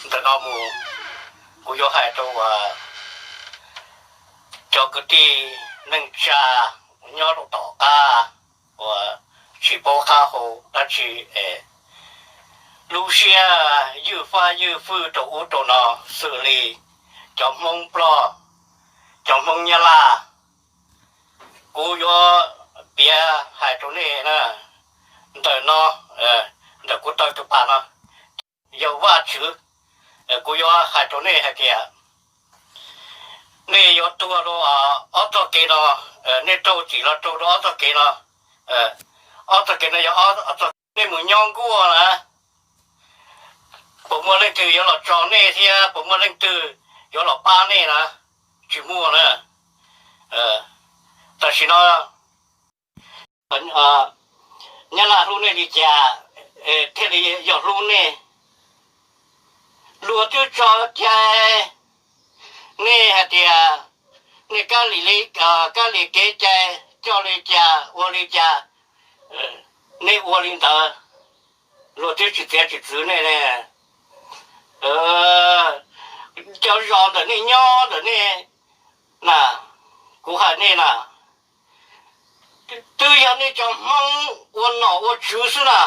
Ntawm no mus, kuv yuav hais rau uas cov kwv tij neej tsa nyob rau tom qab uas tsis paub qab hau dab tsi es lub siab ywj fab ywj fwj rau ub rau no xws li cov Hmoob Nplog, cov Hmoob Nyab Laj. Kuv yuav piav hais rau nej na, ntawm no, ntawm kuv taw tus pas no yog Vajtswv. Kuv yuav hais rau nej hais tias nej yuav tuag rau ob txoj kev no, nej raug txim los raug rau ob txoj kev no. Ob txoj kev no yog ob txoj kev nej mus nyob nkuaj na, puas muaj leej twg yuav los tso nej thiab puas muaj leej twg yuav los pab nej na? Tsis muaj na. Tam sim no Nyab Laj hlub nej li cas thiaj li yog hlub nej. Luag twb tso cai nej hais tias nej kab li, kab li kev cai, coj li cas ua li cas, nej ua li ntawd. Luag twb tsis txiav tsis txwv nej. Cov zos ntawm nej nyob ntawm nej na, kuv hais nej na, twb yog nej cov Hmoob ua nom ua tswv xwb na,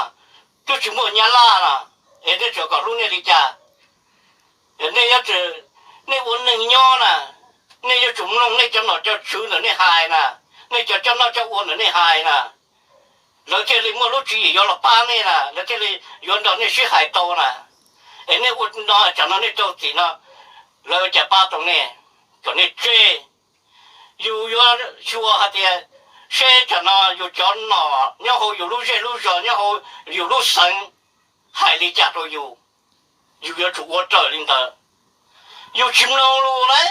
twb tsis muaj Nyab Laj na, es nej tseem kom hlub nej li cas? Nej, nej ua neeg nyob na, nej yuav tsum mloog nej cov nom cov tswv ntawm nej hais na, nej cov coj noj coj ua ntawm nej hais na, lawv thiaj li muaj lub tswv yim yuav los pab nej na, lawv thiaj li yuav nrog nej sib hais tau na. Es nej ua no tsam no nej raug txim no, lawv cas pab tau nej, kom nej tseg. Yus yuav xyuas hais tias seb tsam no yus cov nom nyob hauv yus lub zej lub zos nyob hauv yus lub xeev hais li cas rau yus, yus yuav tsum ua raws li ntawd. Yus tsis mloog lus lauj,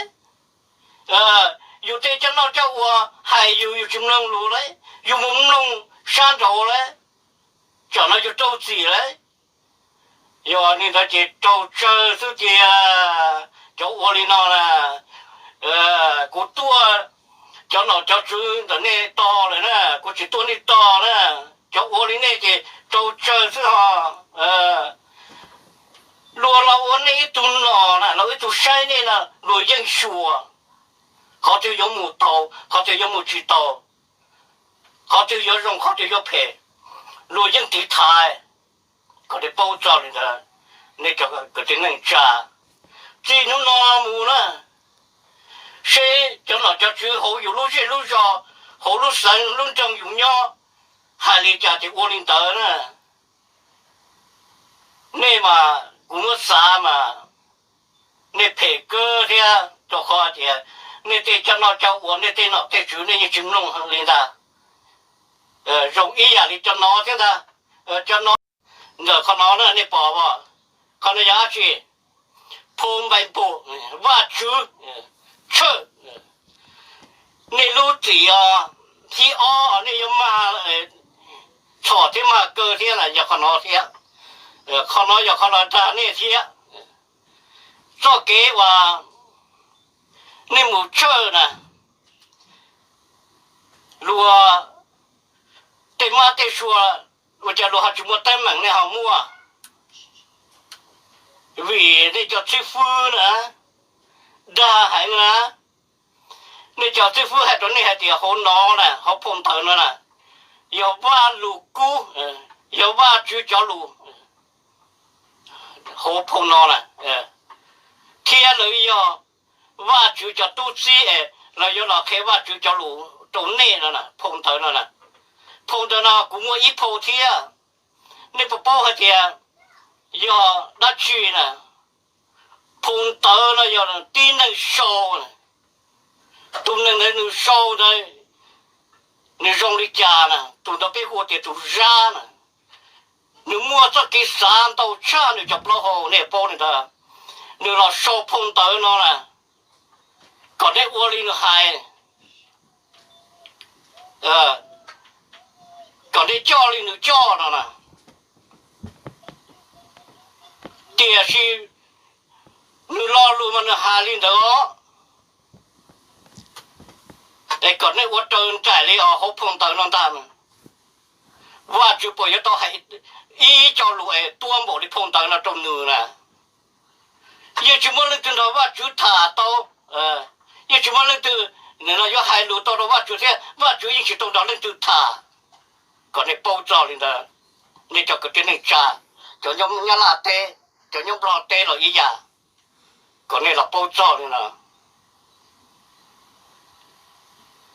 yus tej coj noj coj ua hais yus, yus tsis mloog lus lauj, yus mus mloog sab nraud lauj, tsam no yus raug txim lauj. Yog li ntawd ces raug tsawg xwb tiag. Cov ua li no na, kuv tuaj cov nom cov tswv ntawm nej tog lawm na, kuv tsis tuaj nej tog na. Cov ua li nej ces raug tsawg xwb ho. Luag los ua nej ib tug nom na, los ib tug saib nej na, luag yeej xyuas qhov twg yuav mus tau, qhov twg yuav mus tsis tau, qhov twg yuav zoo qhov twg yuav phem, luag yeej tiv thaiv. Kom nej paub txog li ntawd, nej cov kwv tij neej tsa, txij hnub no mus na, seb cov nom cov tswv hauv yus lub zej lub zos, hauv lub xeev lub nroog yus nyob hais li cas ces ua li ntawd na. Nej mas kuv muab xav mas nej phem kawg thiab, rau qhov tias nej tej coj noj coj ua, nej tej nom tej tswv nej yeej tsis mloog li ntag. Zoo ib yam li cov no thiab ntag. Cov no, ntawm qhov no na nej pom as, qhov no yog dab tsi? Phoo npai npum, Vajtswv tshawj. Nej lub txim os, thib ob nej yuav mag txhom thiab mag kaw thiab na yog qhov no thiab. Qhov no yog qhov los dag nej thiab. Txoj kev uas nej mus tshawj na, luag tej mab tej sua, ua cas luag ho tsis muaj teeb meem nej ho muaj? Vim nej cov xib fwb na, dag heev na. Nej cov xib fwb hais rau nej hais tias hauv no na, hauv phau ntawv no na, yog Vaj lus kub, yog Vajtswv cov lus hauv phau no na, thiab lawv yog Vajtswv cov tub txib es lawv yuav los qhia Vajtswv cov lus rau nej no na, phau ntawv no na. Phau ntawv no kuv muaj ib phau thiab. Nej puas paub hais tias yog dab tsi na? Phau ntawv no yog tib neeg sau na. Tus neeg ntawd nws sau ntawd nws zoo li cas na, tus ntawd peb hu tias tus zab na. Nws muaj txoj kev xav ntau tshaj nws cov plaub hau, nej paub li ntawd. Nws los sau phau ntawv no na, kom nej ua li nws hais, kom nej coj li nws coj no na. Tiam sis nws lo lus mas nws hais li ntawd, es kom nej ua raws nraim li os hauv phau ntawv no ntag. Vajtswv puas yuav tau hais ib co lus es tuab npaum li phau ntawv no rau nws na? Yeej tsis muaj leej twg nrog Vajtswv tham tau, yeej tsis muaj leej twg nim no yuav hais lus tau rau Vajtswv thiab Vajtswv yeej tsis tau nrog leej twg tham. Kom nej paub txog li ntawd, nej cov kwv tij neej tsa, cov nyob Nyab Laj teb, cov nyob Nplog teb los ib yam, kom nej los paub txog li no.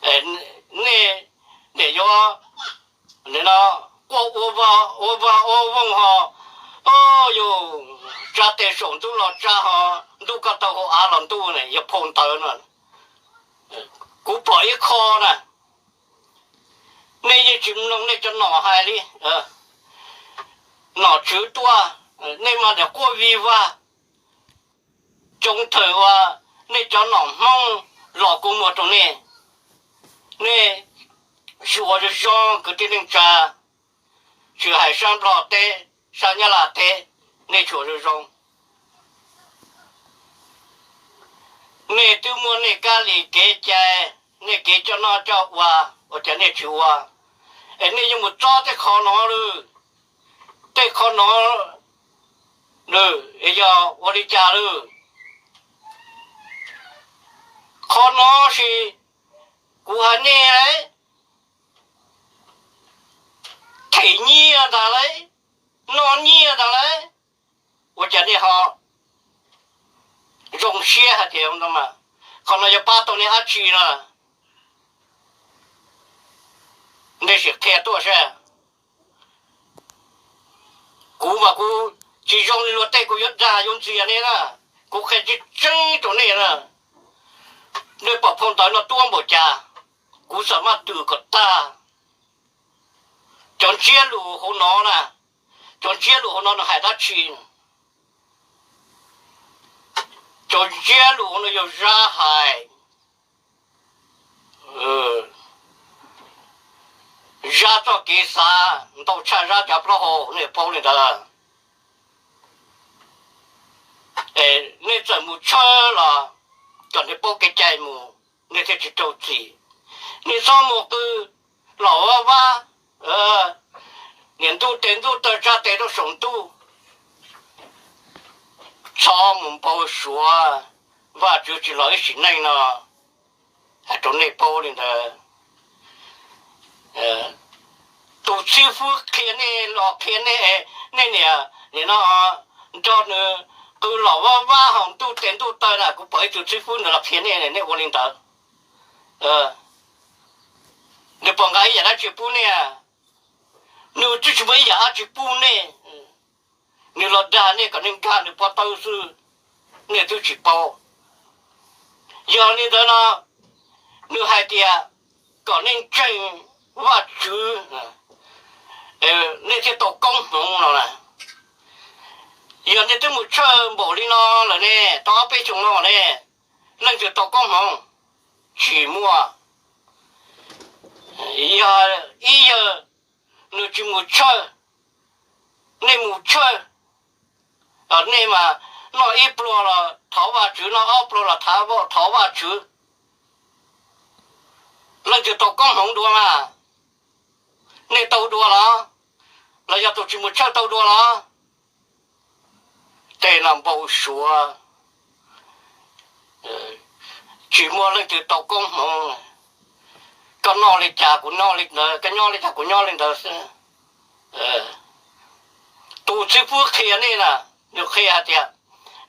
Nej nim yuav nim no quaj ua vag ua voog ho, o yus tsa tes saum ntuj los tsa ho, ntuj koj tau hauv av los ntuj ne, yog phau ntawv no. Kuv pom ib qho na, nej yeej tsis mloog nej cov nom hais li. Nom tswv tuaj, nej mas niam quaj vig vag. Coob thawm uas nej cov nom Hmoob los kua muag rau nej, nej tsis ua zoo zoo kwv tij neej tsa, tsis hais sab Nplog teb, sab Nyab Laj teb, nej tsis ua zoo zoo. Nej twb muaj nej kab li kev cai, nej kev coj noj coj ua, ua cas nej tsis ua? Es nej yuav mus txob tej qhov no lawm, tej qhov no lawm, yog ua li cas lawm? Qhov no sis kuv hais nej, them nyiaj ntag lauj, noj nyiaj ntag lauj, ua cas nej ho zoo siab hais tias qhov no yuav pab tau nej dab tsi no? Nej sim qhia tuaj saib. Kuv mas kuv tsis zoo li luag tej, kuv yuav dag yuav ntxias nej na. Kuv qhia tseeb tseeb rau nej na. Nej pom phau ntawv no tuab npaum cas, kuv xam maj twm kom tag. Cov ntsiab lus hauv no na, cov ntsiab lus hauv no nws hais dab tsi? Cov ntsiab lus hauv no yog Zab hais. Zab txoj kev xav ntau tshaj Zab cov plaub hau, nej paub li ntawd. Nej txawm mus tshawb los kom nej paub kev cai mus, nej thiaj tsis raug txim. Nej txhob mus qw los vaj vab, niam ntuj tes ntuj taw tsa tes rau saum ntuj. Txhob mus npau suav Vajtswv tsis los ib sim neej no. Hais rau nej paub li ntawd. Tus xib fwb qhia nej los qhia nej, nej niam nim no nrog nws qw los vaj vab hauv ntuj tes ntuj taw na, kuv pom ib tug xib fwb nws los qhia nej, nej ua li ntawd. Nws puas nqa ib yam dab tsi pub nej? Nws twb tsis muaj ib yam dab tsi pub nej. Nws los dag nej kom nej nkag nws pob tawb xwb, nej twb tsis paub. Yog li ntawd no, nws hais tias kom nej ntseeg Vajtswv, nej thiaj tau koob hmoov no na. Yog nej twb mus tshawj npaum li no lawm ne, tau ob peb xyoos no ne, leej twg tau koob hmoov? Tsis muaj. Yog ib yawg nws tsis mus tshawj, nej mus tshawj, nej mas noj ib pluag los thov Vajtswv, noj ob pluag los thov Vajtswv, leej twg tau koob hmoov dua mas? Nej tau dua los? Los yog tus tsis mus tshawj tau dua los? Tej no npau suav, tsis muaj leej twg tau koob hmoov. Koj noj li cas kuv noj li ntawd, koj nyob li cas kuv nyob li ntawd xwb. Tus xib fwb qhia nej na, nws qhia hais tias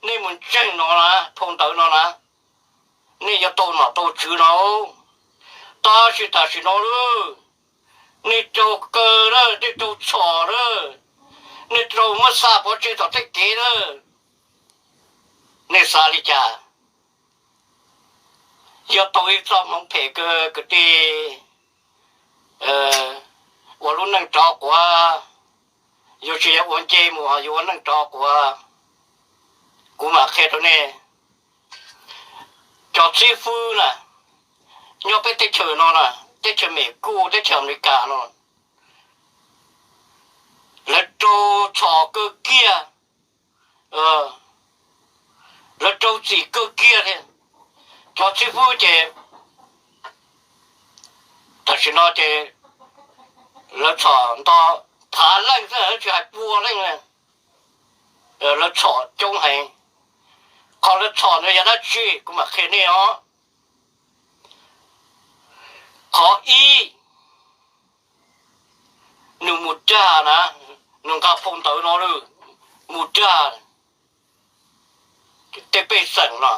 nej mus ntseeg no na, phau ntawv no na, nej yuav tau nom tau tswv no. Tab sis tam sim no lawm, nej raug kaw lawm, nej raug txhom lawm, nej raug muab xa pov tseg tom tej kev lawm. Nej xav li cas? Yog tau ib txoj hmoov phem kawg kwv tij, ua lub neej rov quav, yuav tsis yog ua nce mus, yuav ua neej rov quav. Kuv mam qhia rau nej, cov xib fwb na, nyob peb teb chaws no na, teb chaws Meskas, teb chaws Amelikas no, lawv raug txhom kawg kiag, lawv raug txim kawg kiag thiab. Cov xib fwb ces tam sim no ces lawv txhom nto phav leej xwb, tsis hais pua leej, lawv txhom coob heev. Qhov lawv txhom ntawd yog dab tsi kuv mam qhia nej os. Qhov ib, nws mus dag na, nws nqa phau ntawv no mus dag tej pej xeem no,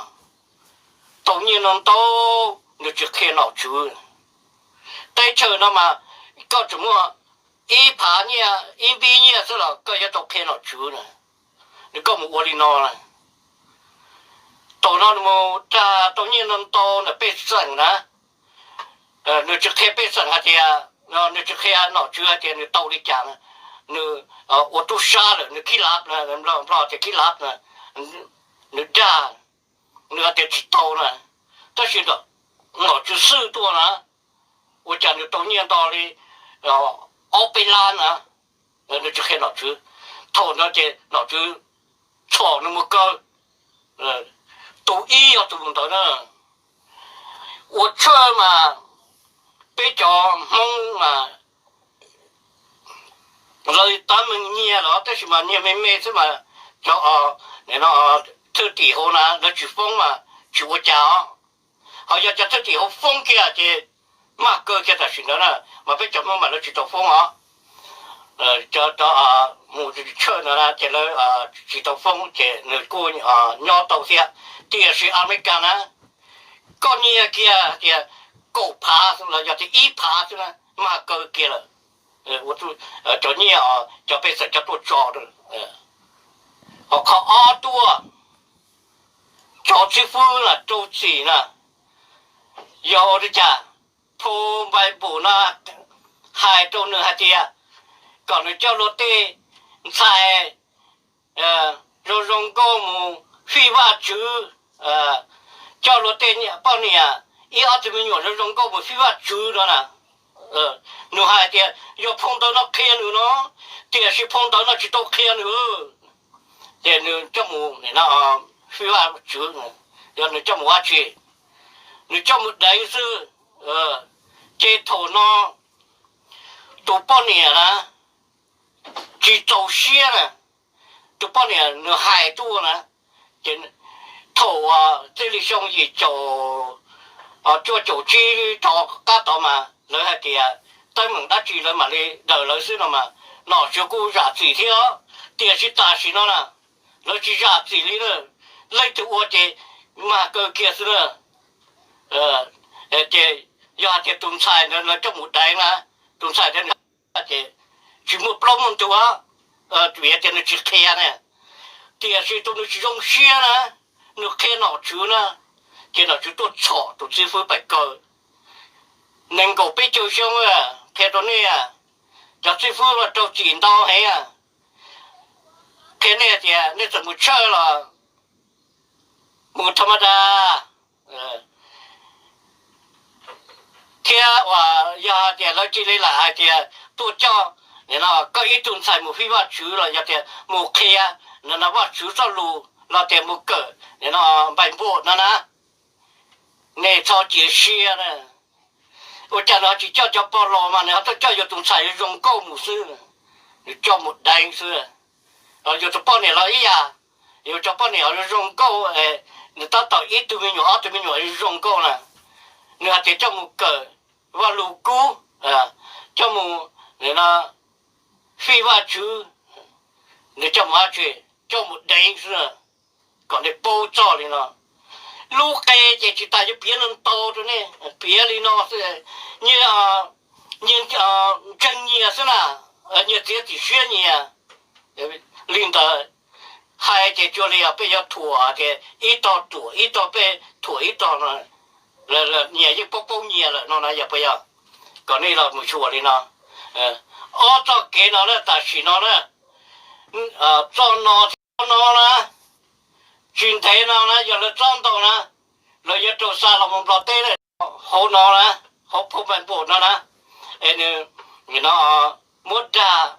tau nyiaj no ntau, nws tsis qhia nom tswv. Teb chaws no mas koj tsuas muaj ib phav nyiaj, ib npib nyiaj xwb los koj yuav tau qhia nom tswv na. Nws koj mus ua li no na, thaum no nws mus dag tau nyiaj no ntau ntawm pej xeem na, nws tsis qhia pej xeem hais tias, nws tsis qhia nom tswv hais tias nws tau li cas na. Nws ua tub sab lawm, nws khib lav, Nplog tias khib lav na, nws dag, nws hais tias tsis tau na. Tab sis nom tswv xwb tuaj na, ua cas nws tau nyiaj ntau li ob peb lab na, nws tsis qhia nom tswv. Thaum no ces nom tswv txhom nws mus kaw. Tus ib yog tus ntawd na. Ua tshawj mas peb cov Hmoob mas lawv tab meeg nyiaj los tab sis mas nyiaj me me xwb mas cov thwj tim hauv na lawv tsis foob mas tsis ua cas os. Ho yog cov thwj tim hauv foob kiag ces maj kaw kiag tam sim ntawd na, mas peb cov Hmoob mas lawv tsis tau foob os. Cov mus tshawj no ces lawv tsis tau foob ces nws kuj nyob tau thiab. Tiam sis Amelikas na, koj nyiaj kiag tias kaum phav los yog tias ib phav xwb na, maj kaw kiag lawm. Cov nyiaj cov pej xeem cov tuaj tso. Ho qhov ob tuaj, cov xib fwb na rau txim na, yog ua li cas Phau Npais Npum no hais rau nws hais tias kom nws coj luag tej ntxhais zoo zoo nkauj mus fij Vajtswv, coj luag tej poj niam ib ob tug me nyuam zoo zoo nkauj mus fij Vajtswv no na. Nws hais tias yog phau ntawv no qhia nws no, tiam sis phau ntawv no tsis tau qhia nws, ces nws coj mus fij Vajtswv, yog nws coj mus ua tsi, nws coj mus deev xwb. Ces thaum no tus poj niam na tsis txaus siab na, tus poj niam nws hais tuaj na, ces thaum txij li xyoo yim caum cuaj caum tsib rov qab tod mas lawv hais tias teeb meem dab tsi lawv mam li daws lawv xwb no mas, nom tswv kuj zam txim thiab, tiam sis tam sim no na lawv tsis zam txim li na, leej twg ua ces mag kaw kiag xwb na. Ces yog hais tias tus ntxhais ntawd lawv coj mus deev na, tus ntxhais ntawd nws ces tsis muaj plaub muaj ntug, vim tias nws tsis qhia ne, tiam sis tus nws tsis zoo siab na, nws qhia nom tswv na, ces nom tswv tuaj txhom tus xib fwb pais kaw. Nees nkaum peb caug xyoo, qhia rau nej, cov xib fwb no rau txim ntau heev. Qhia nej tias nej txawm mus tshawj los mus tha ma da thiab uas yog hais tias lawv cia li lam hais tias tuaj coj koj ib tug ntxhais mus fij Vajtswv los yog tias mus qhia no Vajtswv txoj lus los tias mus kawm no npaim npuam no na, nej txhob cia siab na. Ua cas nws ho tsis coj cov pog los mas nws ho tuaj coj yuav tus ntxhais zoo nkauj mus xwb, nws coj mus deev xwb. Yuav tus poj niam los ib yam, yuav cov poj niam zoo nkauj, nws tab tom ib tug me nyuam ob tug me nyuam zoo nkauj na, nws hais tias coj mus kawm Vaj Lug Kub, coj mus fij Vajtswv, nws coj mus dab tsi, coj mus deev xwb, kom nej paub txog li no. Lub qe ces tsis tas yuav piav no ntau rau nej, piav li no xwb, nyias ntseeg nyias xwb na, nyias txiav txim siab nyias. Li ntawd hais ces cuag li peb yuav thuam tias ib tog ruam ib tog, peb thuam ib tog no, nyias yeej paub paub nyias lawm no na, yog puas yog? Kom nej los mus xyuas li no. Ob txoj kev no na, tam sim no na, txoj no thiab txoj no na, tsis ntev no na yog lawv txob ntau na, lawv yuav rau xa los mus Nplog teb hauv no na, hauv Phoo Npais Npum no na, es nws no muab dag.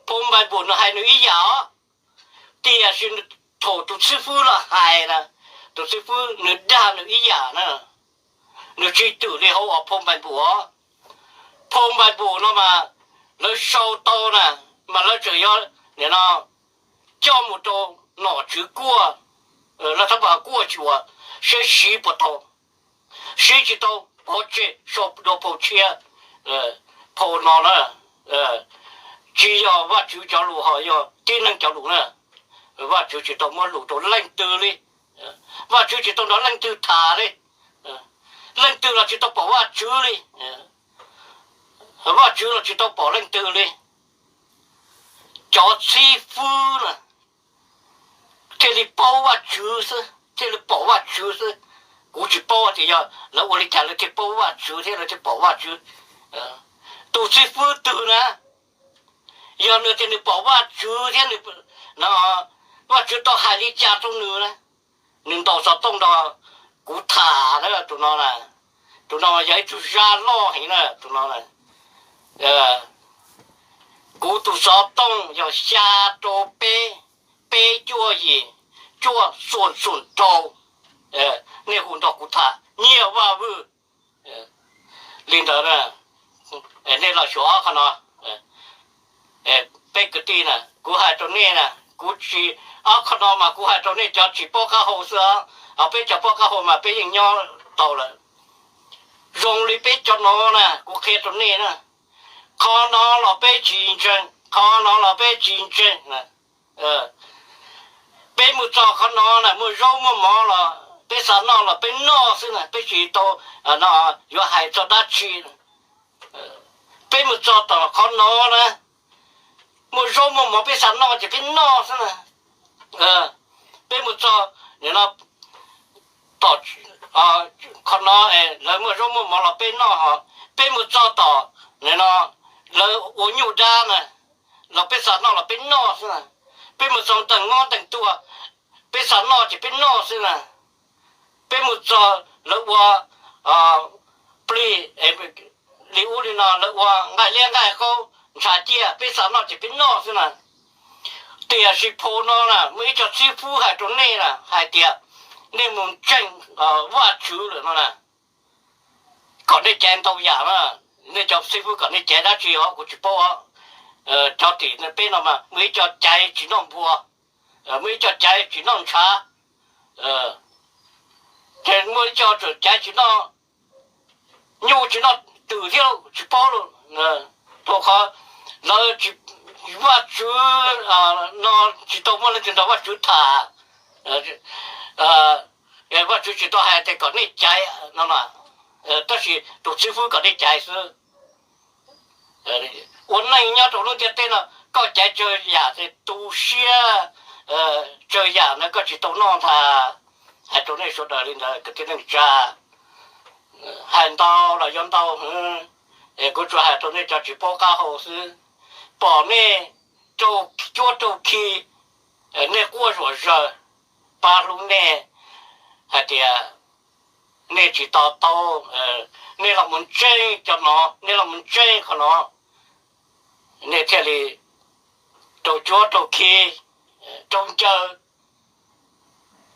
Phoo Npais Npum nws hais nws ib yam os, tiam sis thaum tus xib fwb los hais na, tus xib fwb nws dag nws ib yam na, nws tsis twm li hauv uas Phoo Npais Npum os. Phoo Npais Npum no mas lawv sau tau na, mas lawv tseem yuav nim no coj mus rau nom tswv kuaj, Lawv txhob pam kuj tsis ua, seb siv puas tau, siv tsis tau pov tseg sau dua phau tshiab, phau no na, tsis yog Vajtswv cov lus ho yog tib neeg cov lus na. Vajtswv tsis tau muab lus rau leej twg li, Vajtswv tsis tau nrog leej twg tham li, leej twg los tsis tau pom Vajtswv li, Vajtswv los tsis tau pom leej twg li. Cov xib fwb na thiaj li paub Vajtswv xwb, thiaj li pom Vajtswv xwb. Kuv tsis paub tias yog lawv ua li cas lawv thiaj paub Vajtswv thiab lawv thiaj pom Vajtswv. Tus xib fwb twg na, yog nws tias nws pom Vajtswv thiab nws, Vajtswv tau hais li cas rau nws na, nws ntaus xov tooj nrog kuv tham na tus no na. Tus no yog ib tug zaj loj heev na tus no. Kuv tus xov tooj yog xya rau peb, peb cuaj yim, cuaj xoom xoom rau. Nej hu nrog kuv tham Nyiaj Vaj Vwj li ntawd. Nej los xyuas ob qho no. Peb kwv tij na, kuv hais rau nej na, kuv tsis, ob qho no mas kuv hais rau nej cov tsis paub qab hau xwb os, peb cov paub qab hau mas peb yeej nyob tau lawm. Zoo li peb cov no na, kuv qhia rau nej na, qhov no los peb tsis ntseeg, qhov no los peb tsis ntseeg. Peb mus txog qhov no na, muaj zaub muaj mov los peb xav noj los peb noj xwb na, peb tsis tau yuav hais txog dab tsi. Peb mus txog tom qhov no na, muaj zaub muaj mov peb xav noj ces peb noj xwb na. Peb mus txog no, tom qhov no lawv muaj zaub muaj mov los peb noj ho. Peb mus txog tom no, lawv ua nyuj dab na, los peb xav noj los peb noj xwb na. Peb mus txog ntees mob ntees tuag, peb xav noj ces peb noj xwb na. Peb mus txog lawv ua plig li ub li no, lawv ua nqaij liab nqaij qaub ntshav ciaj, peb xav noj ces peb noj xwb na. Tiam sis phau no na muaj ib co xib fwb hais rau nej na hais tias nej mus ntseeg Vajtswv lawm no na, kom nej caiv ntau yam na. Nej cov xib fwb kom nej caiv dab tsi os kuv tsis paub. Cov tim peb no mas muaj ib co caiv tsis noj npua, muaj ib co caiv tsis noj ntshav, ces muaj ib co tseem caiv tsis noj nyuj tsis noj twm thiab tsis paub lawm. Rau qhov lawv Vajtswv no tsis tau muaj leej twg nrog Vajtswv tham, Vajtswv tsis tau hais tias kom nej caiv no, tab sis tus xib fwb kom nej caiv xwb. Ua neej nyob rau lub ntiaj teb no koj caiv tsawg yam ces tu siab tsawg yam na koj tsis tau noj ntag. Hais rau nej sawv daws li ntawd kwv tij neej tsa, hais ntau los yuav ntau, es kuv tsuas hais rau nej cov tsis paub qab hau xwb. Pom nej rau cuab rau khi, nej quaj zuam zawg, pab hlub nej hais tias nej tsis to taub, nej los mus ntseeg cov no, nej los mus ntseeg qhov no, nej thiaj li rau cuab rau khi, rau ncaws,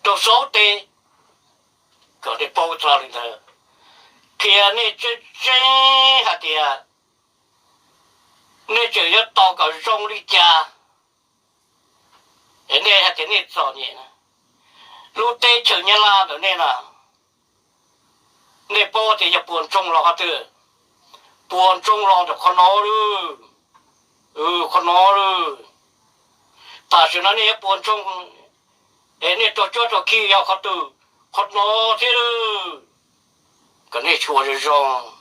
rau xauv tes, kom nej paub txog li ntawd. Qhia nej tseeb tseeb hais tias nej tseem yuav tos kom zoo li cas, es nej hais tias nej txom nyem na. Lub teb chaws Nyab Laj ntawm nej na, nej paub tias yog puas ntsoog los qhov twg? Puas ntsoog los ntawm qhov no lawm, qhov no lawm. Tam sim no nej yuav puas ntsoog es nej rau cuab rau khi yog qhov twg? Qhov no thiab lawm. Kom nej xyuas zoo zoo,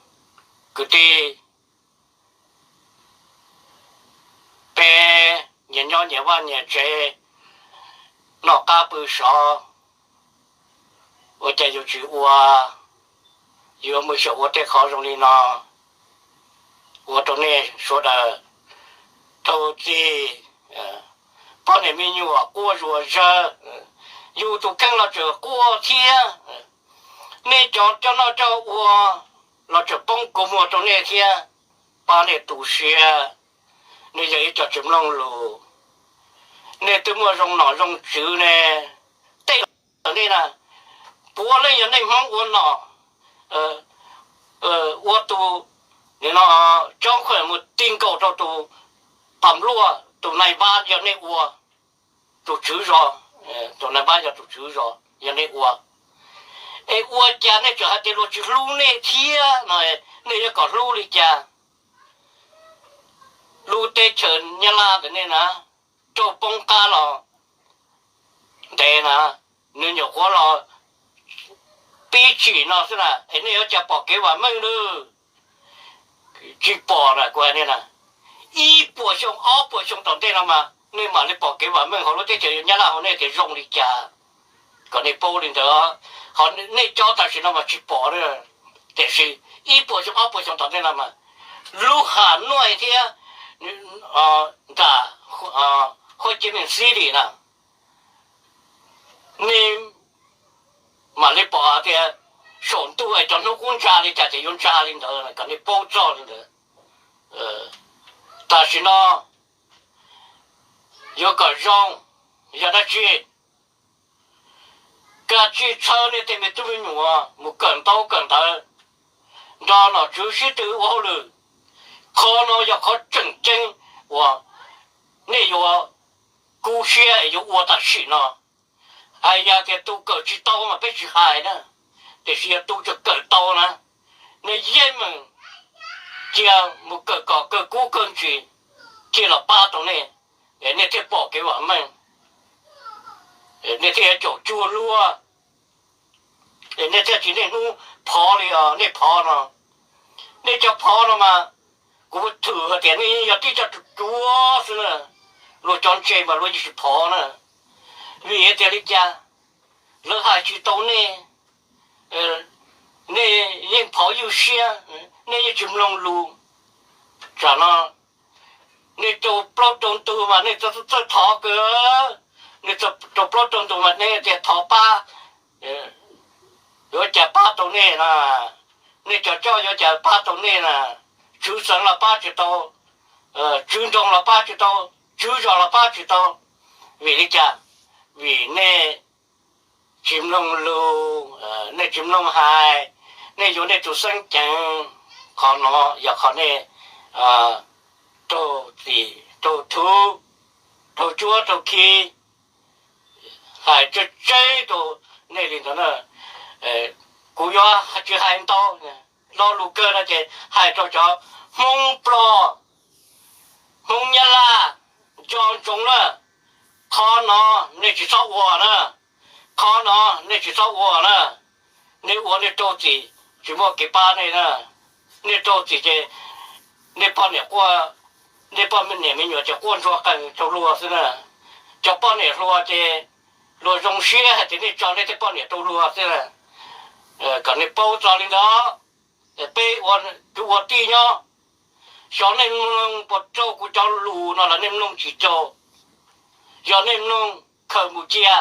kwv tij. Peb nyias nyob nyias vaj nyias tsev, noj qab pw sov, ua cas yus tsis ua, yuav mus xyaum ua tej qhov zoo li no. Ua rau nej sawv daws rau txim, poj niam me nyuam quaj zuag zawg, yus tus kheej los tseem quaj thiab. Nej cov coj noj coj ua los tseem poob kua muag rau nej thiab. Pab nej tu siab, nej yog ib co tsis mloog lus, nej twb muaj zoo nom zoo tswv ne. Tej laus nej na, puav leej yog nej Hmoob ua nom, ua tus, nim no, coob khuam mus ti nkaus rau tus tam luaj, tus nais npab yog nej ua, tus tswv zos tus nab npab yog tus tswv zos yog nej ua. Es ua cas nej tseem hais tias luag tsis hlub nej thiab no, nej yuav kom hlub li cas? Lub teb chaws Nyab Laj ntawm nej na, raug poob qab los ntev na, nws nyuam qhuav los pib tsim no xwb na, es nej yuav cas pom kev vam meej lawm? Tsis pom na, kuv hais nej na, ib puas xyoo ob puas xyoo tom ntej no mas nej mam li pom kev vam meej hauv lub teb chaws Nyab Laj hauv nej tias zoo li cas. Kom nej paub li ntawd, ho nej cov tam sim no mas tsis pom na, tiam sis ib puas xyoo ob puas xyoo tom ntej no mas lub Hà Nội thiab nram Hồ Chí Minh City na, nej mam li pom tias saum ntuj es cov hnub qub ntsa li cas ces yuav ntsa li ntawd, kom nej paub txog li ntawd. Tam sim no yuav kom zoo, yog dab tsi? Kav tsij txhawb nej tej me tub me nyuam mus kawm ntaub kawm ntawv, nrog nom tswv sib tw ua hauj lwm. Qhov no yog qhov tseem ceeb uas nej yuav kub siab es yuav ua tam sim no. Hais yog tias tus kawm tsis tau mas peb tsis hais na, tiam sis yog tus tseem kawm tau na, nej yeej meem cia mus kawm kom kawg kub kawg ntsis thiaj los pab tau nej, nej thiaj pom kev vam meej, nej thiaj caum cuag luag, nej thiaj tsis niaj hnub phov li os. Nej phov no, nej cov phov no mas kuv thwm hais tias nej yog tib co tsuag tsuag xwb na, luag cov ntse mas luag yeej tsis phov na. Vim tias li cas? Lawv hais tsis tau nej, nej yeej phov ywj siab, nej yeej tsis mloog lus. Tsam no nej rau plaub rau ntug mas nej txawj thov kawg, nej rau plaub rau ntug mas nej tias thov pab, yuav cas pab tau nej na? Nej cov coj yuav cas pab tau nej na? Tswv xeev los pab tsis tau, tswv nroog los pab tsis tau, tswv zos los pab tsis tau. Vim li cas? Vim nej tsis mloog lus, nej tsis mloog hais, nej yuav nej tus xeeb ceem. Qhov no yog qhov nej raug txim, raug thuv, raug cuab raug khi, hais tseb tseb rau nej li ntawd na. Kuv yuav tsis hais ntau, lo lus kawg no ces hais rau cov Hmoob Nplog, Hmoob Nyab Laj, nco ntsoov na, qhov no nej tsis txhob ua na, qhov no nej tsis txhob ua na. Nej ua nej raug txim tsis muaj kev pab nej na. Nej raug txim ces nej poj niam quaj, nej poj niam me nyuam ces quaj ntsuag qees rau luag xwb na. Cov poj niam hluas ces luag zoo siab hais tias nej tso nej tej poj niam rau luag xwb na. Kom nej paub txog li ntawd, peb ua kwv ua tij nyob, xyov nej mloog puas raug kuv cov lus no los nej mloog tsis raug. Yog nej mloog, khaws mus cia,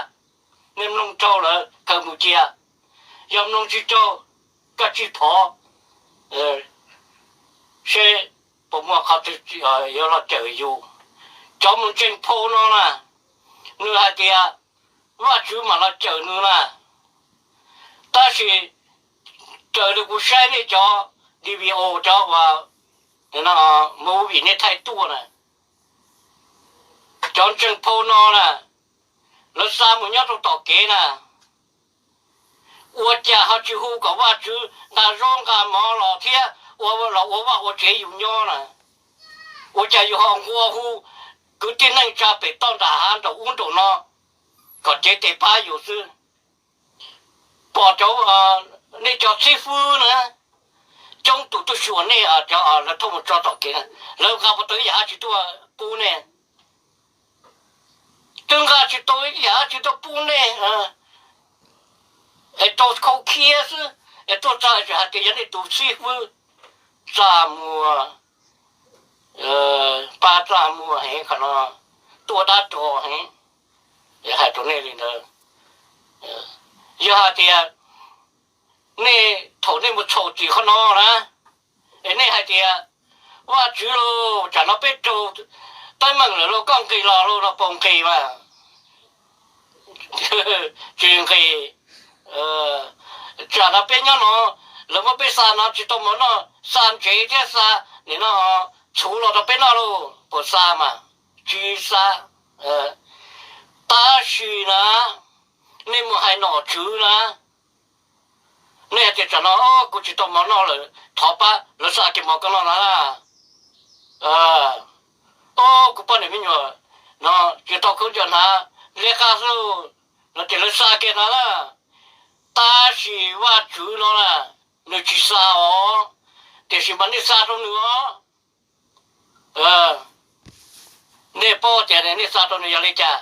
nej mloog raug lawm khaws mus cia. Yog mloog tsis raug, koj tsij thov seb puas muaj qhov twg yuav los cawm yus. Cov mus ntseeg phau no na, nws hais tias Vajtswv mam los cawm nws na. Tab sis raws li kuv saib nej cov D V O, cov movie nej thaij tuaj na, cov ntseeg phau no na, lawv xa mus nyob rau tom kev na, ua cas ho tsis hu kom Vajtswv nqa zaub nqa mov los thiab ua los ua vaj ua tsev yus nyob na? Ua cas yus ho nqua hu kwv tij neej tsa pem toj nram hav nraum ub nraum no kom cev tes pab yus xwb? Pom cov, nej cov xib fwb na, coob tus tuaj xyuas nej, cov lawv thauj mus tso tom kev na, lawv nqa puas tau ib yam dab tsi tuaj pub nej? Twb nqa tsis tau ib yam dab tsi tuaj pub nej, es rau khau khiab xwb. Es tuaj txog tseem hais tias yog nej tus xib fwb txaj muag, pab txaj muag heev, qhov no tuaj dab ro heev. Hais rau nej li ntawd, yog hais tias nej thaum nej mus txhaum txim qhov no na, es nej hais tias Vajtswv lauj, tsam no peb raug teeb meem lawm lauj, koj nqis los lauj no, puas nqis mas? Tsis nqis. Tsam no peb nyob no, lawv muab peb xa no tsis tau mov noj, xa ntsev thiab xa nim no txhuv los rau peb noj lauj, puas xa mas? Tsis xa. Tab sis na, nom tswv na, nej hais tias tsam no kuv tsis tau mov noj lawm, thov pab lawv xa kiag mov koj noj na. Ob, kuv poj niam me nyuam no tsis tau khaub ncaws hnav, liab qab xwb no ces lawv xa kiag no na. Tab sis Vajtswv no na, nws tsis xa os, tiam sis mas nej xa rau nws os. Nej paub tias nej xa rau nws yog li cas?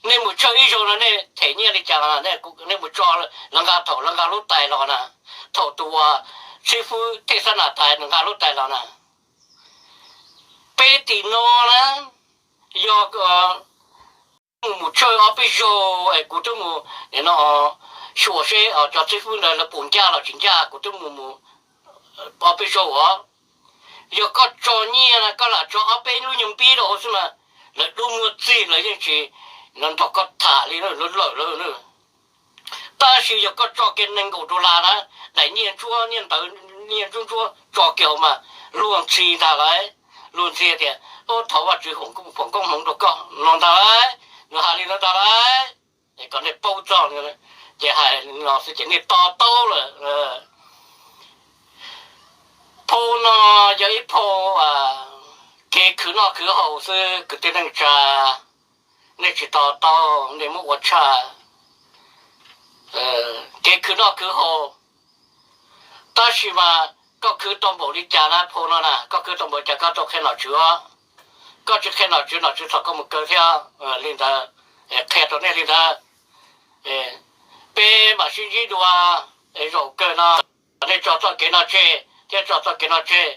Nej mus tshawj ib zaug no nej them nyiaj li cas? Nej mus tso, lawv nqa thaum lawv nqa lub tais los na, thaum tus uas xib fwb Thej Xab Nas tais nws nqa lub tais los na. Peb tim no na, yog mus, mus tshawj ob peb zaug es kuv twb mus no xyuas seb cov xib fwb ntawd lawv puas ncaj los tsis ncaj, kuv twb mus mus ob peb zaug os. Yog koj tso nyiaj na koj lam tso ob peb lub nyuag npib rau hauv xwb mas lawv dub muag txig lawv yeej tsis nrog koj tham li, lawv lawm lawm. Tab sis yog koj tso kiag nees nkaum dollar na, daim nyiaj ntsuab, nyiaj ntawv, nyiaj ntsuab ntsuab tso kiag hauv mas luag ntxhi ntag lauj. Luag ntxhi tias, ub, thov Vajtswv foom koob hmoov rau koj no ntag lauj. Nws hais li no ntag lauj. Es kom nej paub txog, ces hais no xwb ces nej to taub lawm. Phau no yog ib phau kev khwv noj khwv haus xwb kwv tij neej tsa, nej tsis to taub, nej muab ua tshaj. Kev khwv noj khwv haus, tab sis mas koj khwv tau npaum li cas na, phau no na, koj khwv tau npaum li cas koj tau qhia nom tswv os. Koj tsis qhia nom tswv, nom tswv txhom koj mus kaw thiab. Li ntawd, qhia rau nej li ntawd. Peb mam sib ntsib dua, zaum kawg no nej tso txoj kev no tseg thiab tso txoj kev no tseg,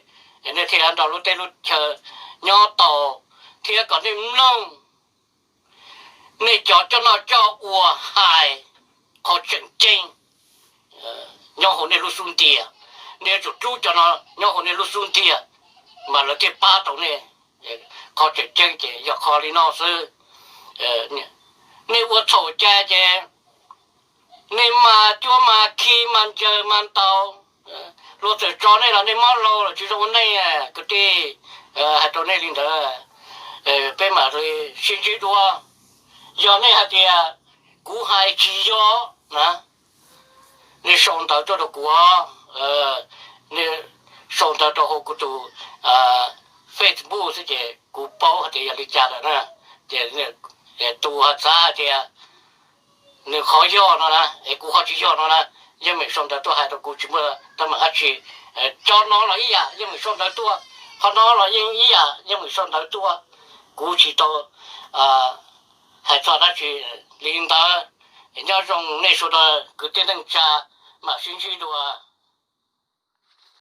nej thiaj nrog lub teb lub chaw nyob tau, thiab kom nej mloog nej cov coj noj coj ua hais qhov tseem ceeb nyob hauv nej lub xub ntiag. Nej yuav tsum rub cov no nyob hauv nej lub xub ntiag, mas lawv thiaj pab tau nej. Qhov tseem ceeb ces yog qhov li no xwb. Nej ua txhaum cai ces nej mas cuab mas khi mas ncaws mas ntaus. Luag txawm tso nej los nej mob laus lawm tsis zoo ua neej kwv tij. Hais rau nej li ntawd, peb mam li sib ntsib dua. Yog nej hais tias kuv hais tsis yog na, nej sau ntawv tuaj rau kuv, nej sau ntawv rau hauv kuv tus Facebook xwb ces kuv paub hais tias yog li cas lawm na. Ces tus ho xav hais tias nws qhov yog no na es kuv qhov tsis yog no na, yeej meem sau ntawv tuaj hais rau kuv, tsis muaj teeb meem dab tsi. Cov no los ib yam yeej meem sau ntawv tuaj, qhov no los yeej ib yam yeej meem sau ntawv tuaj. Kuv tsis tau hais txog dab tsi li ntawd. Nyob zoo nej sawv daws kwv tij neej tsa, mam sib ntsib dua.